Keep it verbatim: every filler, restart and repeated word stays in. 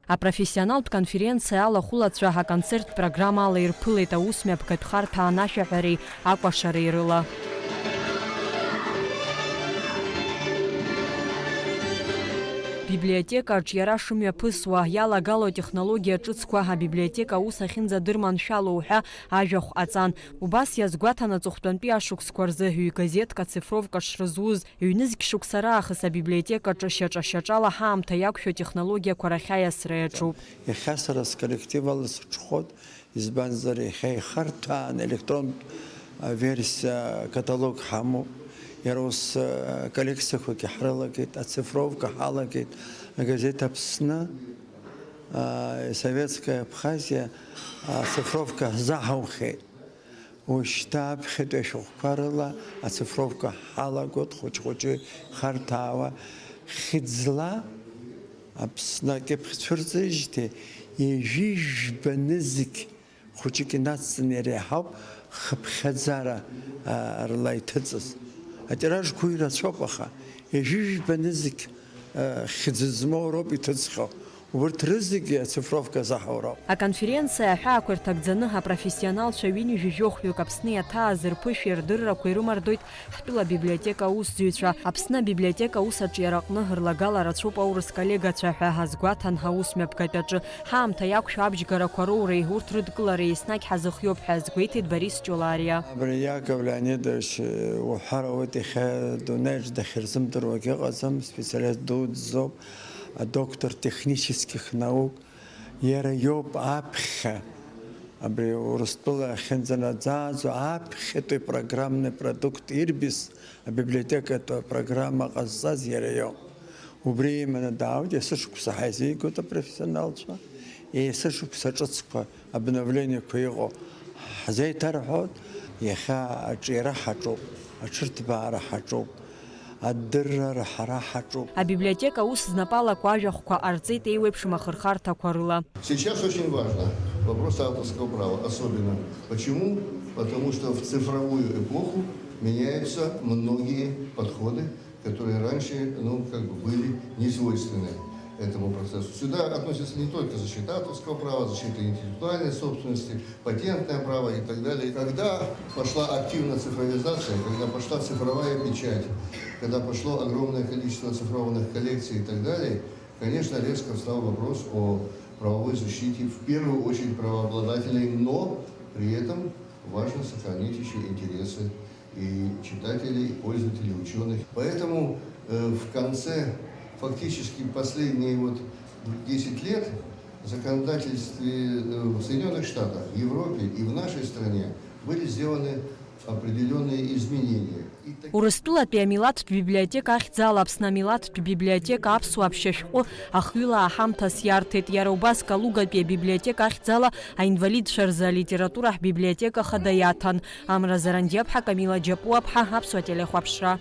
Апрофессионалтә конференциа алахәылацәа аконцерттә программала ирԥылеит аусмҩаԥгатә харҭәаа анашәаҳәареи акәашареи рыла. Библиотекаҿ иара шымҩаԥысуа, иалагало атехнологиа ҿыцқәа абиблиотека аус ахьынӡадырманшәало уҳәа ажәахә ҟаҵан. Убас иазгәаҭан аҵыхәтәантәи ашықәсқәа рзы ҩ-газеҭк ацифровка шрызуз, ҩнызқь шықәса раахыс абиблиотекаҿы шьаҿа-шьаҿала ҳаамҭа иақәшәо атехнологиақәа рахьаиасра иаҿуп. Иахьа сара сколлектив ала сыҽхәоит, избанзар, иахьа ихарҭәаан електронтә, а, версиа, каталог ҳамоуп. Иара ус, а, коллекциақәагьы ҳрылагеит, ацифровка ҳалагеит, агазеҭ Аԥсны, а, Советская Абхазия, ацифровка ҳзаҳаухьеит. Ушьҭа аԥхьатәи ашәҟәқәа рыла ацифровка ҳалагоит, хәыҷ-хәыҷы ихарҭәаауа, хьыӡла Аԥсны акьыԥхь цәырҵижьҭеи ҩажәи жәба нызқь хәыҷык инацҵаны иреиҳауп хыԥхьаӡара, а, рыла иҭыҵыз. Атиражқәа ирацәоуп, аха ҩажәи жәба нызқь, а, хьӡы змоу роуп иҭыҵхьоу. Урҭ рызегьы ацифровка азаҳауроуп. Аконференциа аҳәаақәа ирҭагӡаны апрофессионалцәа ҩынҩажәи жәохәҩык Аԥсны иаҭааз рԥышәеи рдыррақәеи рымардоит ҳтәыла абиблиотека аусзуҩцәа. Аԥсны абиблиотека аус аҿиараҟны рлагала рацәоуп аурыс коллегацәа ҳәа азгәаҭан аусмҩаԥгатә аҿы. Ҳаамҭа иақәшәо абжьгарақәа роуреи урҭ рыдкылареи еснагь ҳазыхиоуп ҳәа азгәеиҭеит Борис Ҷолариа. Абри Иаков Леонидович уҳәар ауеит, иахьа адунеиаҿ дахьырзымдыруагь ыҟаӡам, специалист дуӡӡоуп. Адоктор технических наук, иара иоуп аԥхьа, абри Урыстәыла ахьынӡанаӡааӡо аԥхьатәи программный продукт Ирбис абиблиотекатә программа ҟазҵаз иара иоуп. Убри иманы даауеит, есышықәса ҳаизигоит апрофессионалцәа, есышықәса ҿыцқәа обновлениеқәа иҟоу ҳзеиҭарҳәоит, иахьа аҿиара ҳаҿуп, аҽырҭбаара ҳаҿуп, адырра раҳара ҳаҿуп. Абиблиотека аус знапы алаку ажәахәқәа ҟарҵеит еиуеиԥшым ахырхарҭақәа рыла. Сейчас очень важно вопрос авторского права, особенно. Почему? Потому что в цифровую эпоху меняются многие подходы, которые раньше, ну, как бы были не свойственны этому процессу. Сюда относится не только защита авторского права, защита интеллектуальной собственности, патентное право и так далее. Когда пошла активная цифровизация, когда пошла цифровая печать, когда пошло огромное количество оцифрованных коллекций и так далее, конечно, резко встал вопрос о правовой защите, в первую очередь, правообладателей, но при этом важно сохранить еще интересы и читателей, и пользователей, и учёных. Поэтому, э, в конце, фактически последние вот десять лет в законодательстве, э, в Соединённых Штатах, в Европе и в нашей стране были сделаны определённые изменения. И так- Урыстәылатәи амилаҭтә библиотека ахьӡала Аԥсны амилаҭтә библиотека аԥсуа аԥшьа шәҟәы ахҩыла аҳамҭас иарҭеит, иара убас Калугатәи абиблиотека ахьӡала аинвалидцәа рзы алитература ҳбиблиотека хада иаҭан. Амра Зарандиаԥҳа, Камила Џьапуаԥҳа, Аԥсуа телехәаԥшра.